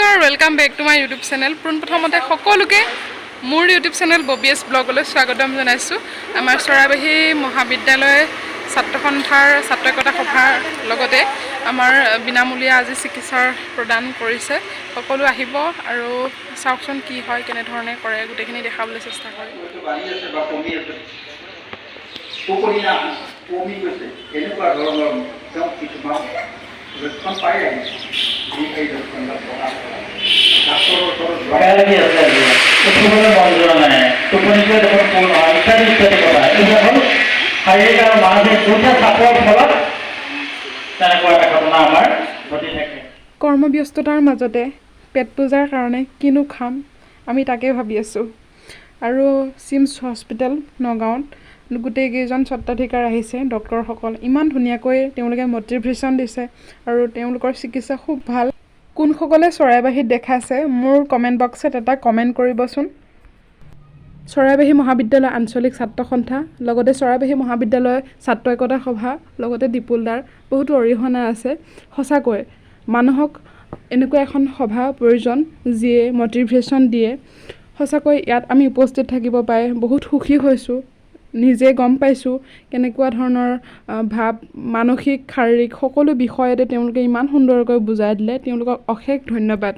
নমস্কাৰ, welcome back to my YouTube channel. পোনপ্ৰথমতে সকলোকে মোৰ ইউটিউব চেনেল ববি এছ ব্লগলৈ স্বাগতম জনাইছোঁ। আমাৰ চৰাইবাহী মহাবিদ্যালয় ছাত্ৰ সন্থাৰ ছাত্ৰ একতা সভাৰ লগতে আমাৰ বিনামূলীয়া আজি চিকিৎসাৰ প্ৰদান কৰিছে। সকলো আহিব আৰু চাওকচোন কি হয়, কেনেধৰণে কৰে, গোটেইখিনি দেখাবলৈ চেষ্টা কৰিম। হয়তো বাঢ়ি আছে বা কমি আছে, টোপনি না কমি গৈছে, এনেকুৱা ধৰণৰ তেওঁ কিছুমান লক্ষণ পাই আহিছে, যি এই লক্ষণবিলাক প্ৰকাশ কৰা ডাক্তৰৰ ওচৰত যোৱা বেয়া লাগি আছে, আজি উঠিবলৈ মন যোৱা নাই, টোপনিটোৱে দেখোন পূৰ নহয়, ইত্যাদি ইত্যাদি কথা। এইবিলাক হ'ল শাৰীৰিক আৰু মানসিক দুটা চাপৰ ফলত তেনেকুৱা এটা ঘটনা আমাৰ ঘটি থাকে। কৰ্মব্যস্ততাৰ মাজতে পেট পূজাৰ কাৰণে কিনো খাম, আমি তাকে ভাবি আছোঁ। আৰু চিমছ হস্পিটেল নগাঁৱত গোটেইকেইজন স্বত্বাধিকাৰ আহিছে, ডক্টৰসকল ইমান ধুনীয়াকৈ তেওঁলোকে মটিভেশ্যন দিছে আৰু তেওঁলোকৰ চিকিৎসা খুব ভাল। কোনসকলে চৰাইবাহীত দেখাইছে, মোৰ কমেণ্ট বক্সত এটা কমেণ্ট কৰিবচোন। চৰাইবাহী মহাবিদ্যালয় আঞ্চলিক ছাত্ৰ সন্থা, লগতে চৰাইবাহী মহাবিদ্যালয় ছাত্ৰ একতা সভা, লগতে দীপুলদাৰ বহুতো অৰিহণা আছে। সঁচাকৈ মানুহক এনেকুৱা এখন সভা প্ৰয়োজন, যিয়ে মটিভেশ্যন দিয়ে। সঁচাকৈ ইয়াত আমি উপস্থিত থাকিব পাই বহুত সুখী হৈছোঁ। নিজে গম পাইছোঁ কেনেকুৱা ধৰণৰ ভাৱ, মানসিক, শাৰীৰিক সকলো বিষয়তে তেওঁলোকে ইমান সুন্দৰকৈ বুজাই দিলে। তেওঁলোকক অশেষ ধন্যবাদ।